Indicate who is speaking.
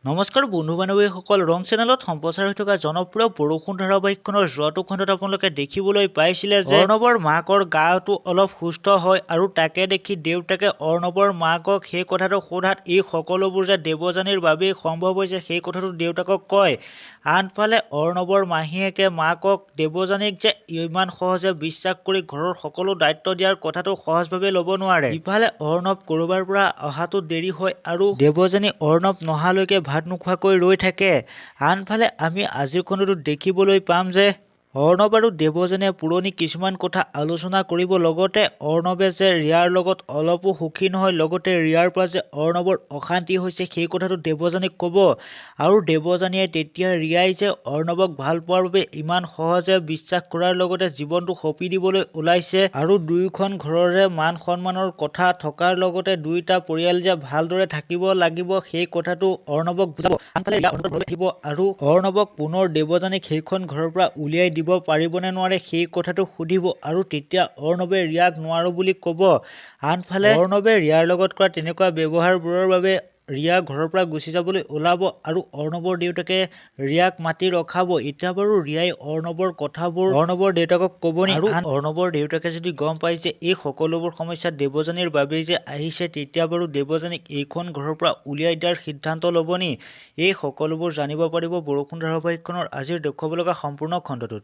Speaker 1: নমস্কাৰ বন্ধু বান্ধৱীসকল, ৰং চেনেলত সম্প্ৰচাৰ হৈ থকা জনপ্ৰিয় বৰষুণ ধাৰাবাহিকখনৰ যোৱাটো খণ্ডত আপোনালোকে দেখিবলৈ পাইছিলে যে অৰ্ণৱৰ মাকৰ গাটো অলপ সুস্থ হয় আৰু তাকে দেখি দেউতাকে অৰ্ণৱৰ মাকক সেই কথাটো সোধাত এই সকলোবোৰ যে দেৱযানীৰ বাবেই সম্ভৱ হৈছে সেই কথাটো দেউতাকক কয়। আনফালে অৰ্ণৱৰ মাহীয়েকে মাকক দেৱযানীক যে ইমান সহজে বিশ্বাস কৰি ঘৰৰ সকলো দায়িত্ব দিয়াৰ কথাটো সহজভাৱে ল'ব নোৱাৰে। ইফালে অৰ্ণৱ ক'ৰবাৰ পৰা অহাটো দেৰি হয় আৰু দেৱযানী অৰ্ণৱ নহালৈকে ভাত নোখোৱাকৈ ৰৈ থাকে। আনফালে আমি আজিৰ খণ্ডটোত দেখিবলৈ পাম যে অৰ্ণৱ আৰু দেৱযানীয়ে পুৰণি কিছুমান কথা আলোচনা কৰিব, লগতে অৰ্ণৱে যে ৰিয়াৰ লগত অলপো সুখী নহয়, লগতে ৰিয়াৰ পৰা যে অৰ্ণৱৰ অশান্তি হৈছে সেই কথাটো দেৱযানীক ক'ব। আৰু দেৱযানীয়ে তেতিয়া ৰিয়াই যে অৰ্ণৱক ভাল পোৱাৰ বাবে ইমান সহজে বিশ্বাস কৰাৰ লগতে জীৱনটো সঁপি দিবলৈ ওলাইছে আৰু দুয়োখন ঘৰৰে মান সন্মানৰ কথা থকাৰ লগতে দুয়োটা পৰিয়াল যে ভালদৰে থাকিব লাগিব সেই কথাটো অৰ্ণৱক বুজাব। আনফালে ৰিয়া অৰ্ণৱৰ ঘৰলৈ আহিব আৰু অৰ্ণৱক পুনৰ দেৱযানীক সেইখন ঘৰৰ পৰা উলিয়াই দিব পাৰিবনে নোৱাৰে সেই কথাটো সুধিব আৰু তেতিয়া অৰ্ণৱে ৰিয়াক নোৱাৰো বুলি ক'ব। আনফালে অৰ্ণৱে ৰিয়াৰ লগত কৰা তেনেকুৱা ব্যৱহাৰবোৰৰ বাবে ৰিয়া ঘৰৰ পৰা গুচি যাবলৈ ওলাব আৰু অৰ্ণৱৰ দেউতাকে ৰিয়াক মাতি ৰখাব। এতিয়া বাৰু ৰিয়াই অৰ্ণৱৰ কথাবোৰ অৰ্ণৱৰ দেউতাকক ক'ব নি? আৰু অৰ্ণৱৰ দেউতাকে যদি গম পায় যে এই সকলোবোৰ সমস্যা দেৱযানীৰ বাবেই যে আহিছে, তেতিয়া বাৰু দেৱযানীক এইখন ঘৰৰ পৰা উলিয়াই দিয়াৰ সিদ্ধান্ত ল'ব নি? এই সকলোবোৰ জানিব পাৰিব বৰষুণ ধাৰাবাহিকখনৰ আজিৰ দেখুৱাব লগা সম্পূৰ্ণ খণ্ডটোত।